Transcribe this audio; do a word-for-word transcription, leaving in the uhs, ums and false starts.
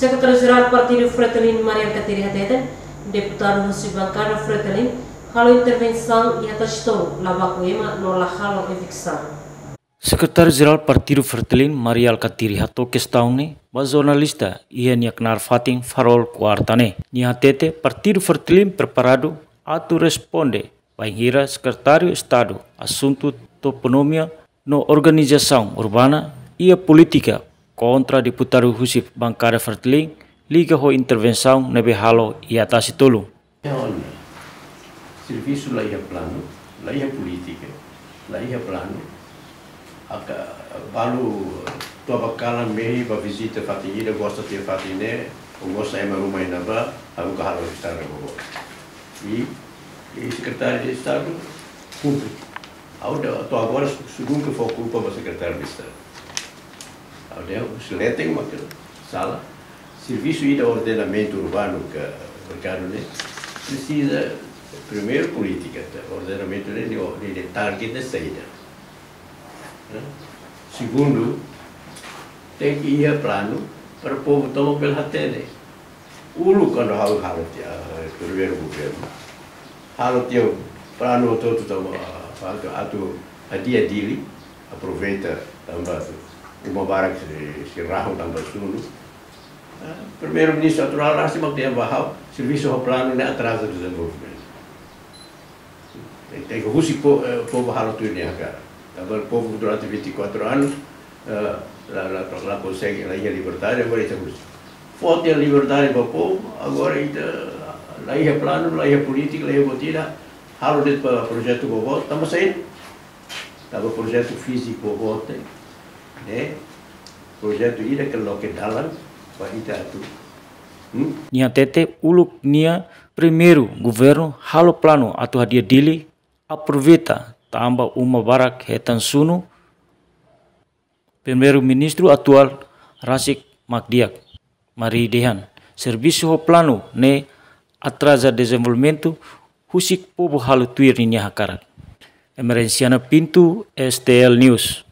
Sekretáriu Jerál Partidu Fretilin Mari Alkatiri hateten, deputadu husi bankada Fretilin halo intervensaun iha Tasitolu, la baku ema no la halo eviksaun. Sekretáriu Jerál Partidu Fretilin Mari Alkatiri hato'o kestaun ne'e ba jornalista iha nia knaar fatin Farol, kuarta ne'e. Nia hatete Partidu Fretilin preparadu atu responde bainhira Sekretáriu Estadu Asuntu Toponímia no Organizasaun Urbana iha polítika kontra deputadu husi bankada Fretilin liga ho intervensaun ne'ebé halo iha Tasitolu. Iha ona. Servisu la iha planu, la iha polítika, la iha planu. Aka balu to'o ba kalan mehi ba vizita fatin ida, gosta tiha fatin ne'e, ou gosta ema ruma iha ne'ebá, haruka halo estrada boboot. I, i Sekretáriu de Estadu kumpre. Ha'u dehan, to'o agora, se nunka fó kulpa ba Sekretáriu de Estadu. Ha'u dehan, husi leten mak sala. Servisu ida ordenamentu urbanu ka merkadu ne'e presiza, primeiru, polítika, tá? Ordenamentu ne'e, ne'e, ne'e, ne'e target ne'e saida. Né? Segundu, tenke iha planu para povu tomak bele hatene. Uluk kuandu ha'u halo tiha, eh, primeiru governu, halo tiha planu hotu-hotu tanba, ah, atu, atu hadi'a Dili, aproveita tanba uma barak sei, sei rahun tanba sunu. Ah, Primeiru-Ministru atuál rasik mak dehan ba ha'u, servisu ho planu ne'e atraza dezenvolvimentu. Tenke husi po-, eh, povu halo tuir nia hakarak. Tanba povu durante vinte e quatro anos, eh, la, la, la konsege, la iha liberdade, agora ita husu. Fó tiha liberdade ba povu, agora ita la iha planu, la iha polítika, la iha buat ida, halo de'it ba projetu boboot, tanba saida? Tanba projetu fíziku boboot, ne'e? Projetu ida ke loke dalan ba ita atu. Hmm? Nia hatete uluk nia primeiru governu halo planu atu hadi'a Dili, aproveita tanba uma barak hetan sunu, Primeiru-Ministru atuál rasik mak di'ak. Mari dehan, servisu ho planu ne'e atraza dezenvolvimentu husik povu halo tuir ninia hakarak. Emerenciana Pinto, S T L News.